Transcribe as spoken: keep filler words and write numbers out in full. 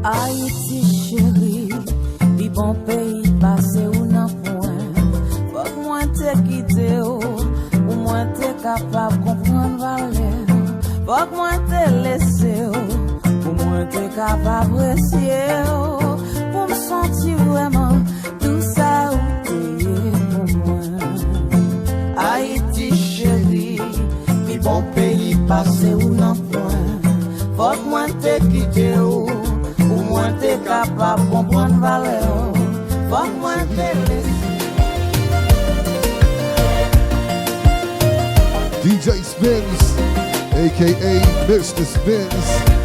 Ayiti cheri, pi bon peyi pase ou nan pwen. Fòk mwen te kite w, pou mwen te kapab konprann valè w. Fòk mwen te lese w, pou mwen te kapab apresye w. Pou m santi vrèman tou sa ou te ye pou mwen. Ayiti cheri, pi bon peyi pase ou nan pwen. Fòk mwen te kite w, pou mwen te kapab konprann valè w. Fòk mwen te lese. D J Spins, A K A Mister Spins.